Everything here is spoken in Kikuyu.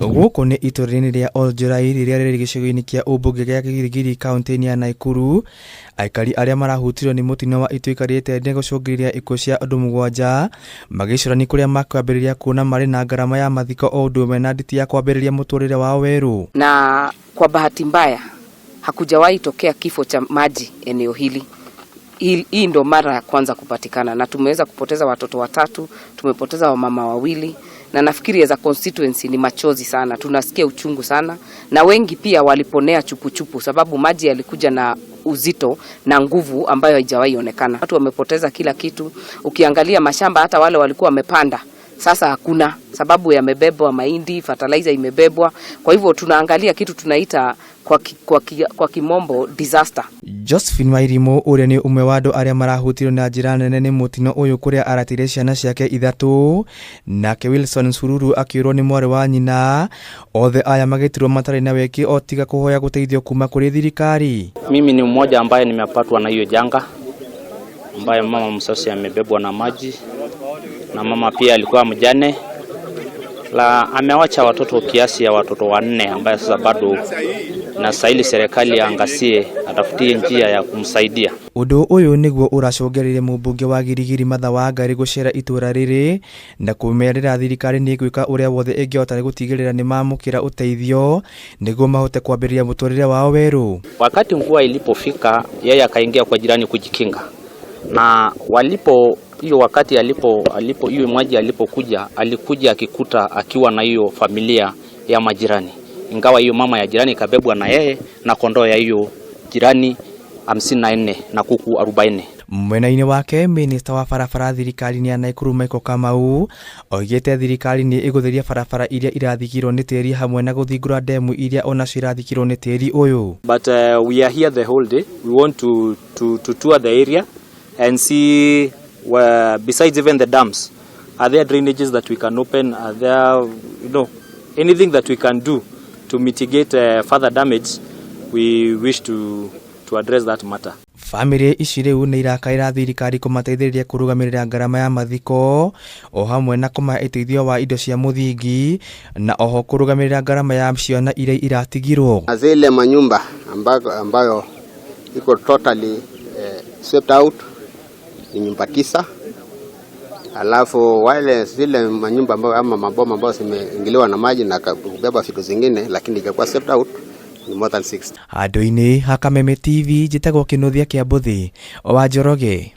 Gũkũ nĩ itũũra-inĩ rĩa Oljorai rĩrĩa rĩrĩ gĩcigo-inĩ kĩa ũmbunge gĩa Gĩgirigiri kaunti-inĩ ya Naikuru. Aikari arĩa marahutirio nĩ mũtino wa ituĩka rĩtende gũcũngĩrĩria ikuũ cia andũ mũgwanja magĩcũrania kũrĩa makwambĩrĩria kuona marĩ na ngarama ya mathiko o ũndũ ũmwe na nditi ya kwambĩrĩria mũtũrĩre wao werũ. Na kwa bahati mbaya hakujawahi tokea kifo cha maji eneo hili. Hii ndo mara ya kwanza kupatikana, na tumeweza kupoteza watoto watatu, tumepoteza wamama wawili, na nafikiri as a constituency ni machozi sana, tunasikia uchungu sana, na wengi pia waliponea chupuchupu, sababu maji yalikuja na uzito na nguvu ambayo haijawahi onekana. Watu wamepoteza kila kitu. Ukiangalia mashamba, hata wale walikuwa wamepanda sasa hakuna, sababu yamebebwa mahindi, fertilizer imebebwa. Kwa hivyo tunaangalia kitu tunaita kwa kimombo disaster. Josephine Wairimu ũrĩa nĩ ũmwe wa andũ arĩa marahutirio na njĩra nene nĩ mũtino ũyũ kũrĩa aratĩire ciana ciake ithatũ, nake Wilson Sururu akĩũrwo nĩ mwarĩ wa nyina. Othe aya magĩtirwo matarĩ na weki o tiga kũhoya gũteithio kuma kũrĩ thirikari. Mimi ni mmoja ambaye nimepatwa na hiyo janga ambaye mama mzazi amebebwa na maji na mama pia alikuwa mjane la amewacha watoto kiasi ya watoto wanne ambaye sasa bado nastahili serikali aangazie atafutie njia ya kumsaidia. Ũndũ ũyũ nĩguo ũracũngĩrĩirie mũmbunge wa Girigiri Martha Wangari gũcera itũra rĩrĩ na kũmerĩra thirikari nĩ ĩgwĩka ũrĩa wothe ĩngĩhota gũtigĩrĩra nĩ mamũkĩra ũteithio nĩguo mahote kwambĩrĩria mũtũrĩre wao werũ. Wakati mvua ilipofika, yeye akaingia kwa jirani kujikinga, na walipo hiyo wakati alipo hiyo maji alipokuja, alikuja akikuta akiwa na hiyo familia ya majirani, ingawa hiyo mama ya jirani ikabebwa na yeye na kondoo ya hiyo jirani 54 na kuku 40. Mwena-inĩ wake, minista wa barabara thirikari-inĩ ya Naikuru Michael Kamau oigĩte thirikari nĩ ĩgũtheria barabara iria irathikirwo nĩ tĩri hamwe na gũthingũra ndemu iria onacio irathikirwo nĩ tĩri ũyũ. But we are here the whole day. We want to tour the area and see where, besides even the dams, are there drainages that we can open? Are there anything that we can do to mitigate further damage? We wish to address that matter. Bamĩrĩ ici rĩu nĩ irakaĩra thirikari kũmateithĩrĩria kũrũgamĩrĩra ngarama ya mathiko o hamwe na kũmahe ũteithio wa indo cia mũthingi na oho kũrũgamĩrĩra ngarama ya ciana iria iratigirwo. Na zile manyumba ambayo iko totally swept out ni nyumba 9. Alafu wale zile manyumba ambayo ama maboma ambayo zimeingiliwa na maji na kubeba vitu zingine lakini ikakuwa swept out ni more than 6. Handũ-inĩ ha Kameme TV, njĩtagwo Kĩnũthia kĩa Mbũthĩ wa Njoroge.